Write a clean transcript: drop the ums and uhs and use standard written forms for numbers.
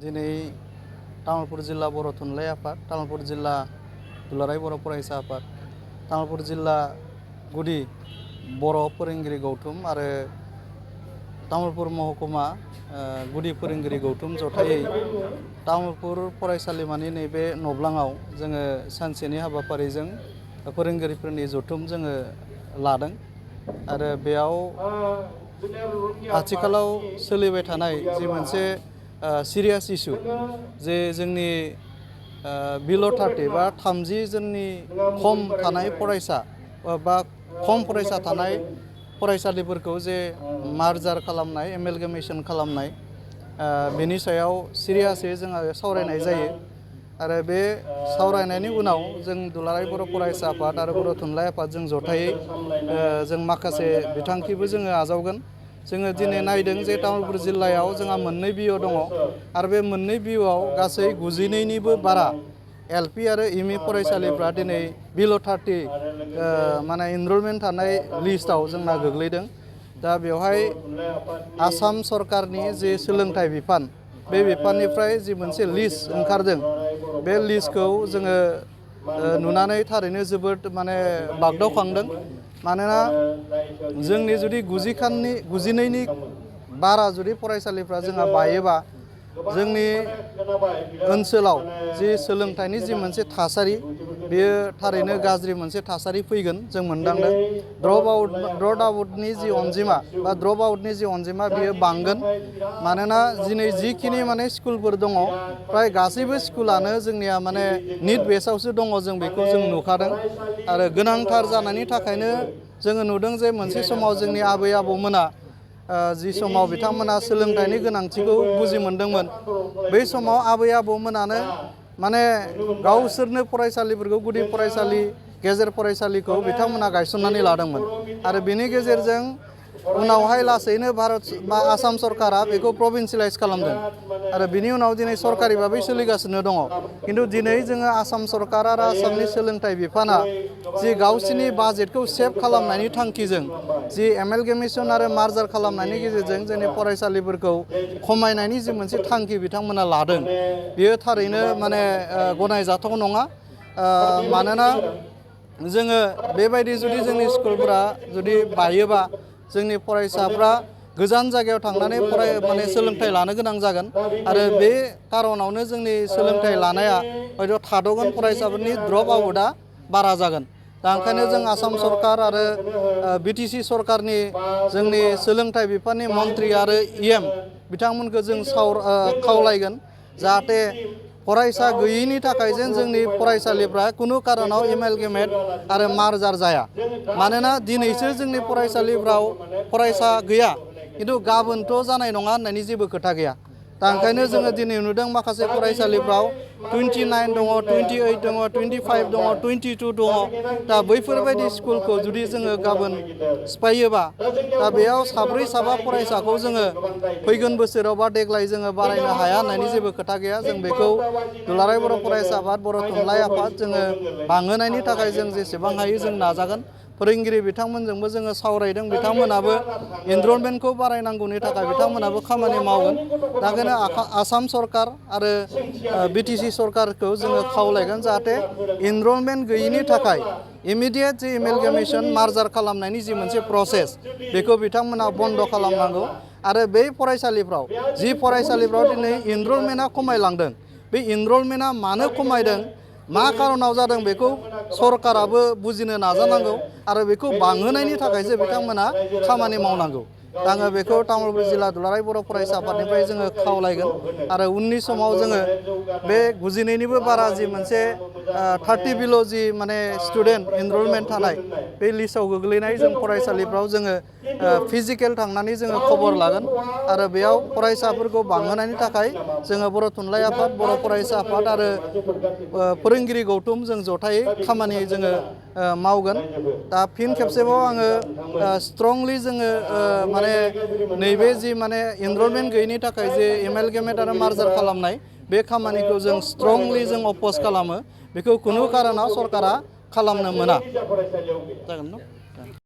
दिनै तामुलपुर जिल्ला बर' थुनलाइ आफाद, तामुलपुर जिल्ला दुलाराय बर' फरायसा आफाद, तामुलपुर जिल्ला गुदि बर' फोरोंगिरि गौथुम आरो तामुलपुर महकुमा गुदि फोरोंगिरि गौथुम जथायै तामुलपुर फरायसालिमानि नैबे नब्लाङाव जोङो सानसेनि हाबाफारिजों फोरोंगिरिफोरनि जथुम जोङो लादों आरो बेयाव आथिखालाव सोलिबाय थानाय जि मोनसे सिरियास इसु जे जोंनि बिल' 30 बा 30 जननि खम थानाय फरायसा बा खम फरायसा थानाय फरायसालिफोरखौ जे मार्जार खालामनाय एमेलगेमेसन खालामनाय बेनि सायाव सिरियासै जोङो सावरायनाय जायो आरो बे सावरायनायनि उनाव जों दुलाराय बर' फरायसा आफाद आरो बर' थुनलाइ आफाद जों जथायै जों माखासे बिथांखिबो जोङो आजावगोन। जोङो दिनै नायदों जे तामुलपुर जिल्लायाव जोंहा मोननै बिअ दङ आरो बे मोननै बिअआव गासै 92निबो बारा एलपि आरो एमइ फरायसालिफ्रा दिनै बिल' 30 माने इनरलमेन्ट थानाय लिस्टआव जोंना गोग्लैदों। दा बेवहाय आसाम सरकारनि जे सोलोंथाइ बिफान बे बिफाननिफ्राय जि मोनसे लिस्ट ओंखारदों बे लिस्टखौ जोङो नुनानै थारैनो जोबोद माने बागदावखांदों। मानोना जोंनि जुदि 92नि बारा जुदि फरायसालिफ्रा जोंहा बायोबा जोंनि ओनसोलाव जि सोलोंथाइनि जि मोनसे थासारि बेयो थारैनो गाज्रि मोनसे थासारि फैगोन जों मोनदांदों। ड्रप आउटनि जि अनजिमा बा ड्रप आउटनि जि अनजिमा बियो बांगोन। मानोना दिनै जिखिनि माने स्कुलफोर दङ फ्राय गासैबो स्कुलानो जोंनिया माने निट बेसआवसो दङ जों बेखौ जों नुखादों आरो गोनांथार जानायनि थाखायनो जोङो नुदों जे मोनसे समाव जोंनि आबै आबौमोना जि समाव बिथांमोना सोलोंथाइनि गोनांथिखौ बुजि मोनदोंमोन बै समाव आबै आबौमोनानो माने गावसोरनो फरायसालिफोरखौ गुदि फरायसालि गेजेर फरायसालिखौ बिथांमोना गायसननानै लादोंमोन आरो बेनि गेजेरजों उनावहाय लासैनो भारत बा आसाम सरकारा बेखौ प्रभिन्सियेलाइज खालामदों आरो बिनि उनाव दिनै सरकारि भाबै सोलिगासिनो दङ। खिन्थु दिनै जोङो आसाम सरकार आरो आसामनि सोलोंथाइ बिफाना जि गावसिनि बाजेटखौ सेभ खालामनायनि थांखिजों जि एमेलगेमेसन आरो मार्जार खालामनायनि गेजेरजों जोंनि फरायसालिफोरखौ खमायनायनि जि मोनसे थांखि बिथांमोना लादों बेयो थारैनो माने गनायजाथाव नङा। मानोना जोङो बेबायदि जुदि जोंनि स्कुलफोरा जुदि बायोबा जोंनि फरायसाफ्रा गोजान जायगायाव थांनानै माने सोलोंथाइ लानो गोनां जागोन आरो बे खार'नावनो जोंनि सोलोंथाइ लानाया हयथ' थाद'गोन फरायसाफोरनि ड्रप आउटआ बारा जागोन। दा ओंखायनो जों आसाम सरकार आरो बिटिसि सरकारनि जोंनि सोलोंथाइ बिफाननि मन्त्रि आरो इएम बिथांमोनखौ जों खावलायगोन जाहाथे फरायसा गैयैनि थाखाय जेन जोंनि फरायसालिफ्रा खुनु कारनाव एमेलगेमेट आरो मार्जार जाया। मानोना दिनैसो जोंनि फरायसालिफ्राव फरायसा गैया खिन्थु गाबोनथ' जानाय नङा होननायनि जेबो खोथा गैया। दा ओंखायनो जोङो दिनै नुदों माखासे फरायसालिफ्राव 29 दङ, 28 दङ, 25 दङ, 22 दङ। दा बैफोरबायदि स्कुलखौ जुदि जोङो गाबोन सिफायोबा दा बेयाव साब्रै साबा फरायसाखौ जोङो फैगोन बोसोराव बा देग्लाय जोङो बारायनो हाया होननायनि जेबो खोथा गैया। जों बेखौ दुलाराय बर' फरायसा आफाद, बर' थुनलाइ आफाद जोङो बांहोनायनि थाखाय जों जेसेबां हायो जों नाजागोन। फोरोंगिरि बिथांमोनजोंबो जोङो सावरायदों, बिथांमोनाबो एनरलमेन्टखौ बारायनांगौनि थाखाय बिथांमोनाबो खामानि मावगोन। दा ओंखायनो आसाम सरकार आरो बिटिसि सरकारखौ जोङो खावलायगोन जाहाथे एनरलमेन्ट गैयैनि थाखाय इमिडियेट जि एमेलगेमेसन मार्जार खालामनायनि जि मोनसे प्रसेस बेखौ बिथांमोना बन्द' खालामनांगौ आरो बे फरायसालिफ्राव जि फरायसालिफ्राव दिनै एनरलमेन्टआ खमायलांदों बे एनरलमेन्टआ मानो खमायदों मा खारनाव जादों बेखौ सरकाराबो बुजिनो नाजानांगौ आरो बेखौ बांहोनायनि थाखायसो बिथांमोना खामानि मावनांगौ। दा आङो बेखौ तामुलपुर जिल्ला दुलाराय बर' फरायसा आफादनिफ्राय जोङो खावलायगोन आरो उननि समाव जोङो बे 92निबो बारा जि मोनसे 30 बिल' जि माने स्टुडेन्ट एनरलमेन्ट थानाय बे लिस्टआव गोग्लैनाय जों फरायसालिफ्राव जोङो फिजिकेल थांनानै जोङो खबर लागोन आरो बेयाव फरायसाफोरखौ बांहोनायनि थाखाय जोङो बर' थुनलाइ आफाद, बर' फरायसा आफाद आरो फोरोंगिरि गौथुम जों जथायै खामानि जोङो मावगोन। दा फिन खेबसेबाव आङो स्ट्रंलि जोङो माने नैबे जि माने एनरलमेन्ट गैयैनि थाखाय जे एमेलगेमेट आरो मार्जार खालामनाय बे खामानिखौ जों स्ट्रंलि जों अप'ज खालामो। बेखौ खुनु कारनाव सरकारा खालामनो मोना। जागोन न'?